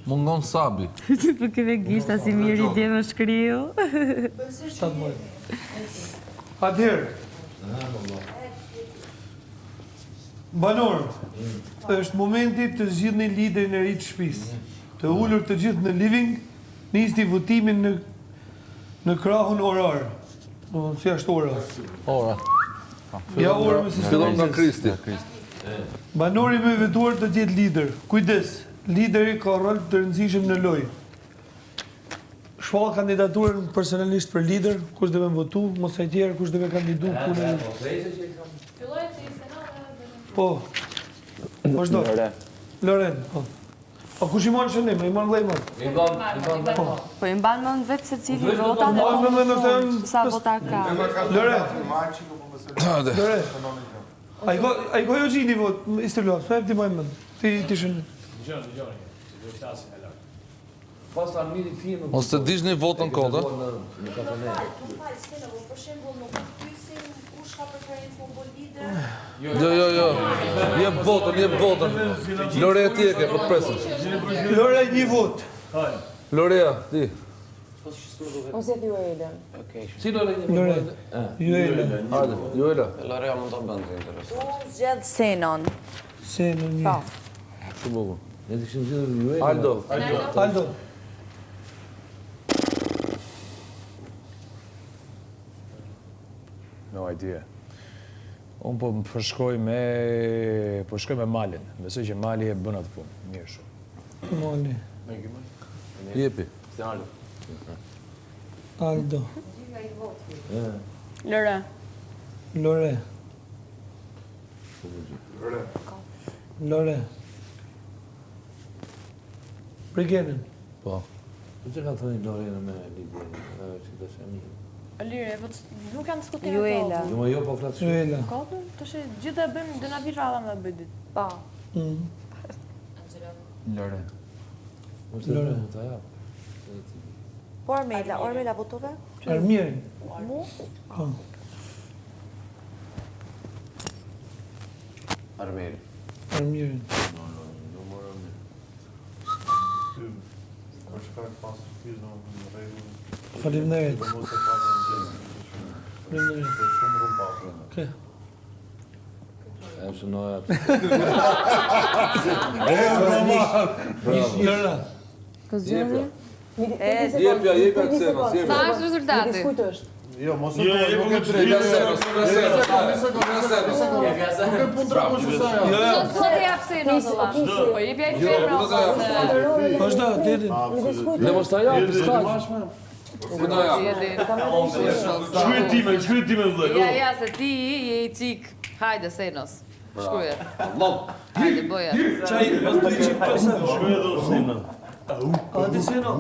Mungon Sabi. Po ke me gishta si miri dje më shkriu. 17. Atëherë. Banorë, është momenti të zgjidhni liderin e ri të shtëpisë. Të ulur të gjithë në living, nisni votimin në në krahun orar. Domethënë si është ora? Ora. Ja ora me sistemin. Fillon nga Kristi. Banori më i votuar do të jetë lider. Kujdes, lideri ka rol të rëndësishëm në lojë. Shpall kandidaturën personalisht për lider, kush do me votu, mos e tjerë, kush do me kandidu, ku në... Po, vazhdo. Lore. Loren, po. Po kush i mban shënim, i mban vllai mend? I mban, i mban. Po. Po i mban mend vetë secili vota dhe po po më thonë sa vota ka. Lore. Lore. Ai ka ai ka jo gjini vot, Istrilo, sa ti mban mend? Ti ti shënim. Dëgjoni, dëgjoni. Do të flasim me lart. Pas Armirit fije më Mos të digjni votën kot, ë? Në kafene. Më fal, se në për shembull nuk pyesim kush ka preferencë me u lider. Jo, jo, jo. Jep votën, jep votën. Lorea ti e ke, po të presim. Lore një votë. Lorea, ti. Unë zgjedh Juelën. Si Lore një Lore. Juela. Hajde, Juela. Lorea mund ta bënte interesant. Unë zgjedh Senon. Senon një. Po. Shumë bukur. Ne të kishim zgjedhur Juelën. Aldo. Aldo. No idea. Unë po më përshkoj me po shkoj me Malin. Besoj që Mali e bën atë punë. Mirë shumë. Mali. Jepi. Aldo. Lore. Lore. Lore. Brigenin. Po. Po që ka thënë Lorena me Lidin, ajo që të është e mirë. Lire, po nuk janë diskutime Juela. Jo, ma jo, po flas shumë. Juela. Kotën, të shi, gjithë e bëjmë, do na vi radha me bëj ditë. Po. Mm. Lore. Mos e Lore. mund ta jap. Po Armela, Armela votove? Armirin. Mu? Po. Armiri. Armirin. No, no, no, mor Armiri. Për shkak të pastërtisë, domethënë në rregull. Faleminderit. Mos e pasën gjë. Faleminderit. Për shumë rrumpallë. Okej. E shënoj atë. Lora. Ko zgjodhi? Jepja, jepja Ksenos, Sa jepja. është rezultati? Kujt është? Jo, mos e thuaj, nuk e drejtë. Jepja Senos, jepja Senos. Jepja Senos. Nuk e pun tregon se sa Jo, jo. S'do të jap Senos valla. Po jepja i femra nuk do ta jap. ose. Vazhdo, deri. Ne mos ta jap, s'ka. Nuk do jap. Shkruaj time, shkruaj time vëllai. Ja, ja, se ti je i çik. Hajde Senos. Shkruaj. Allah. Hajde bëje. Çaj, mos bëj çik pse. Shkruaj edhe Sena. A ti Seno?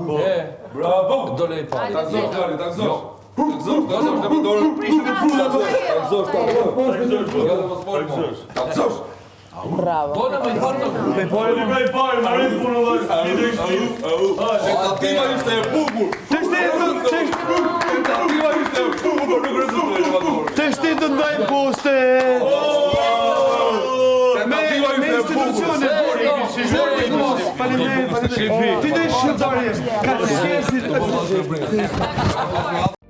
Bravo. Dole i parë. Ta gëzosh, Dali, ta gëzosh. Ta gëzosh, ta gëzosh, ta dorën. Ta gëzosh, ta gëzosh. Jo, dhe mos mori mo. Ta gëzosh. Bravo. Dole më i parë. Me parë Po i parë, marrin punën vëllai. Tentativa ishte e bukur. Të shtetë, të Tentativa ishte e bukur, por nuk rezultoi në dorë. të shtetë të ndajmë poste. Me Tentativa me ishte e bukur. institucione, Bordi, bordi, faleminderit, faleminderit. Ti do të shqiptar je. Ka qenë si Po, po, po, po.